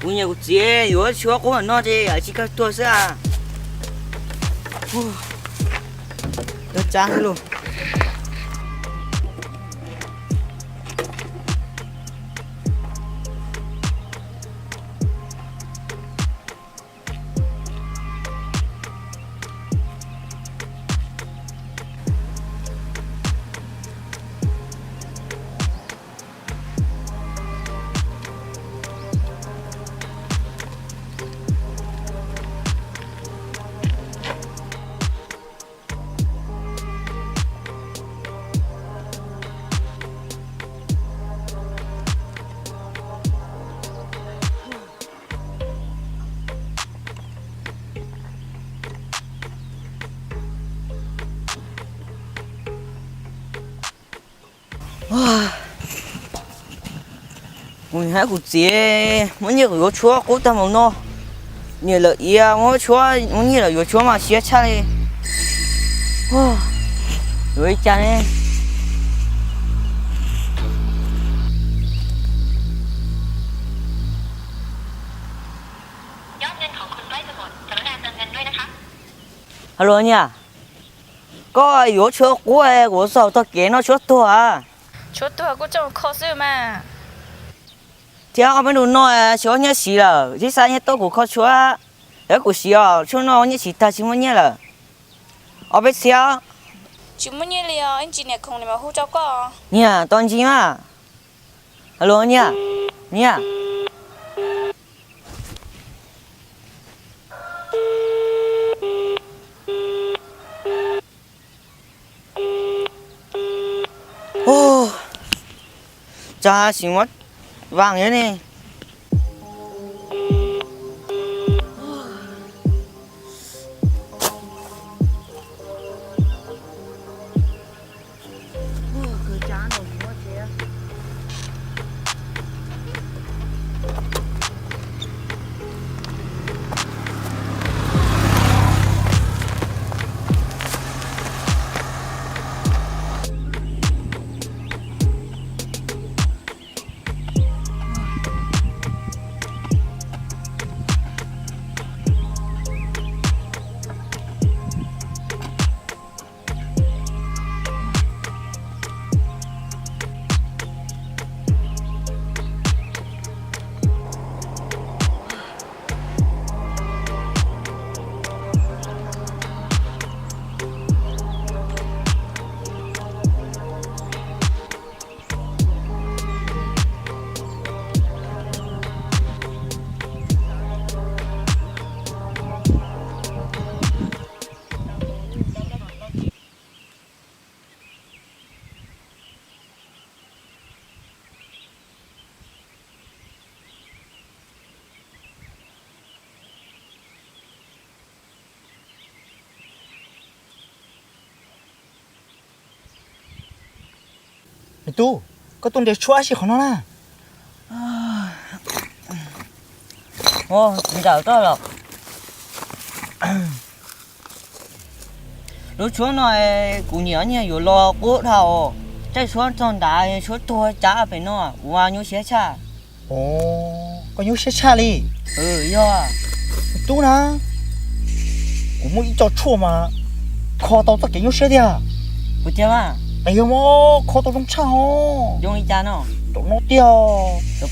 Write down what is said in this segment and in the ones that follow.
Kuv niam kuv txiv yuav tshuab qub no ces tsis kawg tuag xwb a. Ua, txav lug. Kuv niam thiab kuv txiv muab nyiaj kuv yuav tshuab qub tag mus no. Niam lawv iav muab tshuab, muab nyiaj lawv yuav tshuab mas siab tshaj li. Yuav ua li cas ne? Halo niam, koj yuav tshuab qub kuv xav txog kev noj tshuab tuag. Tshuab tuag kuj tseem kho xwb mas. Thiab ob peb ntu no tsis muaj nyiaj siv lawm, tib xav nyiaj tuaj kuv kho tshuab, yog kuv siv os, tshuab no nyiaj siv tag tsis muaj nyiaj lawm. Ob peb txhiab. Tsis muaj nyiaj li os, ib ntsis niam khoom niam mam hu rau koj. Niam, tos ntsis mas. Halo niam, niam. Ua, cas tsis muaj vas thiab ne. Me tub, koj tuaj nres tshuab ua si qhov no na? Tsis nrawm tuaj los. Lub tshuab no kuv niam niag yuav los qub dhau, caij tshuab txog nrad tshuab tuag cav pem no, kuv nyuaj siab tshaj. Koj nyuaj siab tshaj li? Yog. Tub na, kuv muaj ib co tshuaj mas kho tau txoj kev nyuaj siab tiag. Puas tiag mas? Yog mas, kho tau zoo tshaj os. Zoo li cas no? Tam no tiag. Tam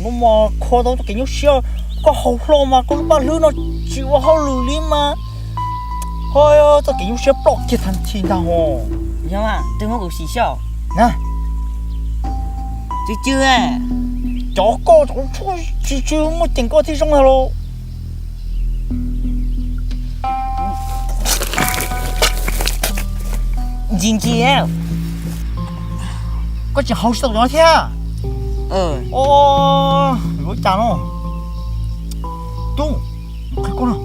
no mas kho tau txoj kev nyuaj siab. Koj haus hlo mas koj lub paj hlwb no tsis ua hauj lwm li mas, ho txoj kev nyuaj siab ploj kiag tag nrho ntag os. Yog mas, twg muab kuv sim xyaum na? Tsw tsw. Cov koj tsw tsw, muaj ceem koj thiaj zoo ntag lauj. Ntsis ntsis. Koj tseem haus tsis tau cov no thiab? Ua cas no? Tub, qhia koj no,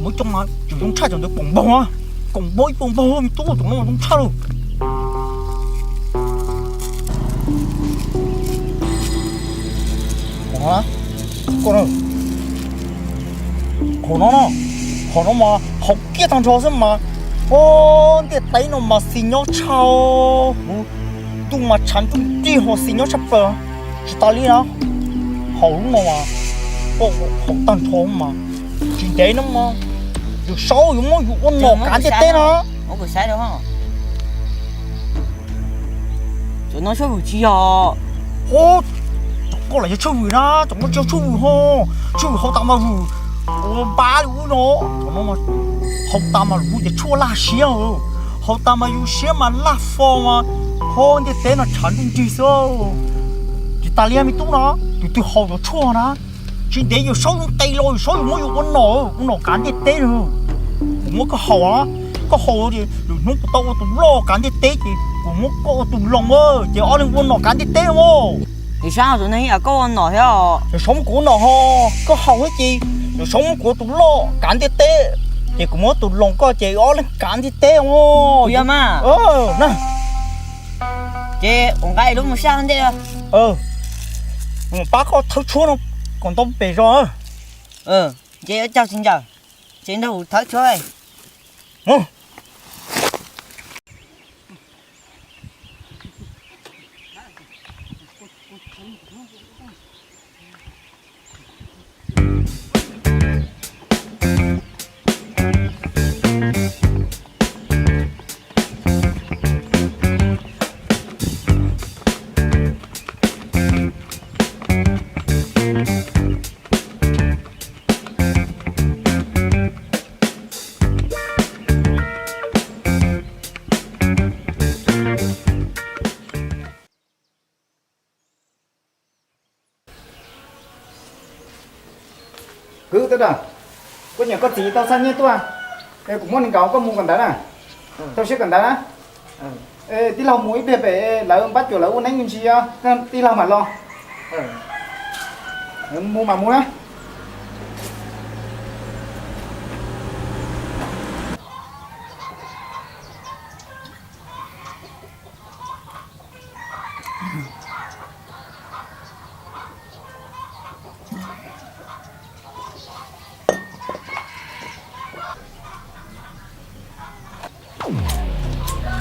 muab coj mas tseem zoo tshaj cov ntawd, koom npaug, koom npaug ib puas npaug, me tub, cov no zoo tshaj lauj. Koj, qhov no no, qhov no mas haus kiag tag nrho xwb mas. Ntiaj teb no mas xis nyob tshaj, tub mas tshav ntuj nrig ho xis nyob tshaj plaws. Tsis tas li no, haus lub no mas koj haus tag nrho mas tsis ntev no mas yawm saub yuav muab yus ua nom kav ntiaj teb no. Tsis yog, tsoom koj los yog tshuaj vwm na, tsoom koj tsis yog tshuaj vwm ho, tshuaj vwm haus tas mas vwm ua npab li ub no, haus tas mas lus tias tshuaj laj siab, haus tas mas yus siab mas laj fo mas ho ntiaj teb no tshav ntuj nrig xwb. Tsis tas li me tub no, tus twg haus cov tshuaj na, tsis ntev yawm saub yuav nqis los, yawm saub yuav muab yus ua nom, ua nom kav ntiaj teb no. Kuv muab koj haus, koj haus lwm hnub kuv tau ua tus loj kav ntiaj teb ces kuv muab koj ua tus loos, ces ob leeg ua nom kav ntiaj teb os. Yawm saub muab kuv ua nom ho, koj haus ces yawm saub muab kuv ua tus loj kav ntiaj teb, ces kuv muab tus loos koj ces ob leeg kav ntiaj teb os. Ces ua nqa lub mus saj ntej. Mus pab koj thawb tshuab no kom ntau pem zos. Ces yuav cog tsis ncaws, ces nrog kuv thawb tshuab. Kwv, koj niam koj txiv tau xa nyiaj tuaj, kuv muab nees nkaum koj mus kom ntawd na. Tau siab kom ntawd na. Tij laug mus ib pliag pem lawv npab cuam lawv ua neeb me ntsis, tij laug mam los. Mus mam mus na.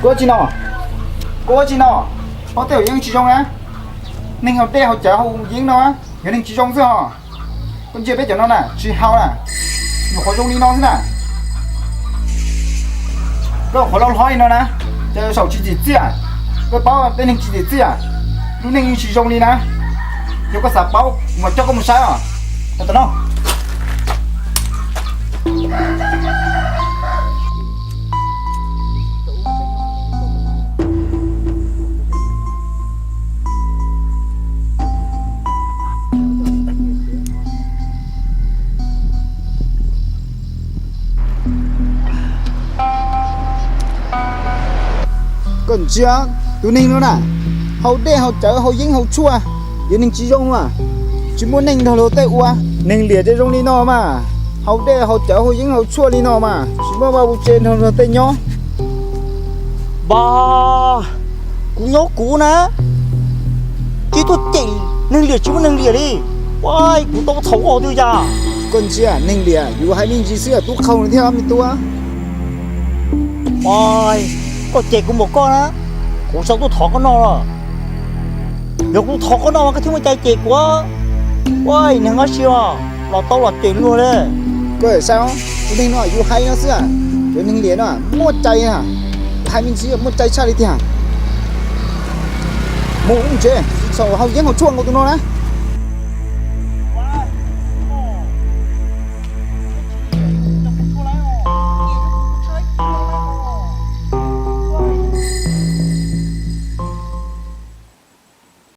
Koj ua tsi no? Koj ua tsi no? Haus dej haus yeeb tsis zoo na. Neeg haus dej haus cawv haus yeeb no yog neeg tsis zoo xwb os. Koj ntsia peb cov no na tsis haus na, nyuam qhuav zoo li no xwb na. Koj qhuav loj hlob li no na, cas saum tsis txim txiaj? Koj paub tej neeg tsis txim txiaj, lub neej yeej tsis zoo li na. Yog koj xav paub, kuv mam coj koj mus saib os. Tam no Koj ntsia tus neeg no na, haus dej haus cawv haus yeeb haus tshuaj, yog neeg tsis zoo mas. Tsis muaj neej nrog luag tej ua. Neeg liam ces zoo li no mas, haus dej haus cawv haus yeeb haus tshuaj li no mas tsis muaj vaj muaj tsev nrog luag tej nyob. Npag, kuv nyob kuv na, tsis tuaj cem neeg liam tsis muaj neeg liam li. Kuv tau thaum ub twg yam. Koj ntsia neeg liam yus hais me ntsis xwb tub qhaug thiab me tub. Koj cem kuv npaum koj na, kuv tsis tuaj thov koj noj los. Yog kuv thov koj noj mas koj thiaj muaj cai cem kuv. Ua neeg dab tsi los tau los cem luag li. Koj saib, tus neeg no yus hais no xwb, cov neeg liam no muaj cai, hais me ntsis muaj cai tshaj li tiag. Mus lub tsev, tsis txhob haus yeeb haus tshuaj nkaus tus no na.